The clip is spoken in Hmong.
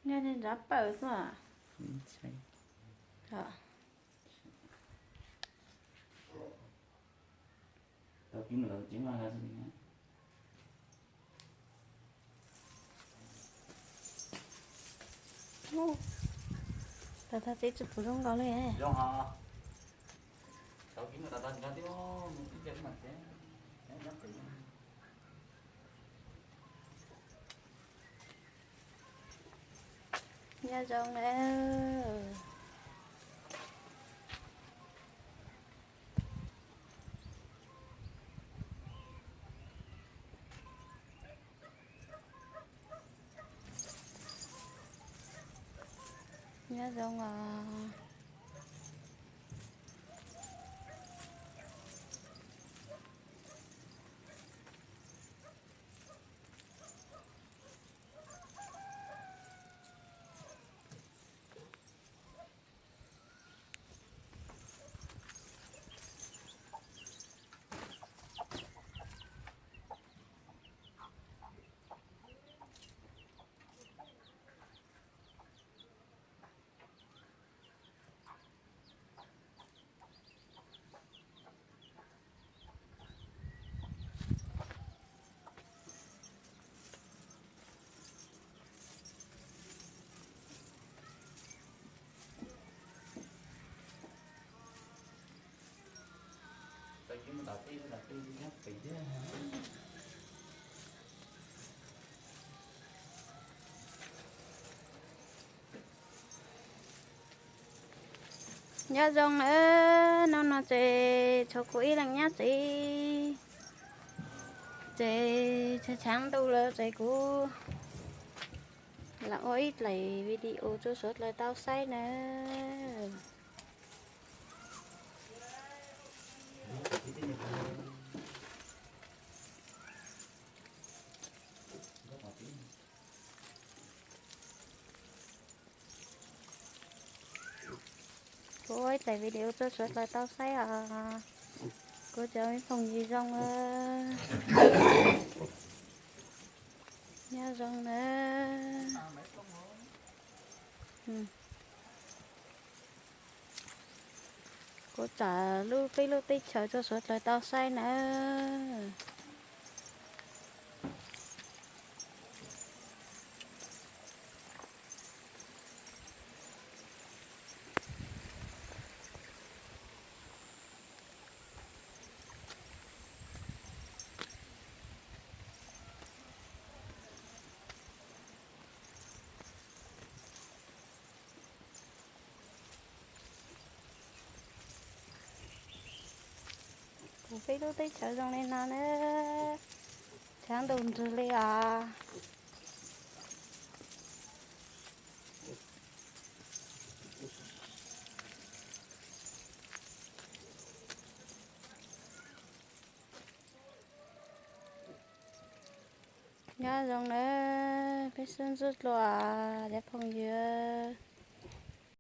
Nyob ntawm ntshav pawg tuaj. Tau tag teb tsis pum zoo nkaus li. Nyob zoo na. Nyob zoo os. Nyob zoo na, hnub no ces tshuav kuv ib leeg nyob tsev, ces tshav tshav ntuj lawm ces kuv lam ua ib daim video rau suav dlawg tau saib na. Kuv ua ib daim video rau suav dlawg tau saib os. Kuv cov me phooj ywg zoo, nyob zoo na. Kuv tsom lub peb lub teb chaws rau suav dlawg tau saib nawb. Kuv peb lub teb chaws zoo li no na, tshav ntuj nrwg li os. Nyob zoo nawb peb sib ntsib dua cov phooj ywg.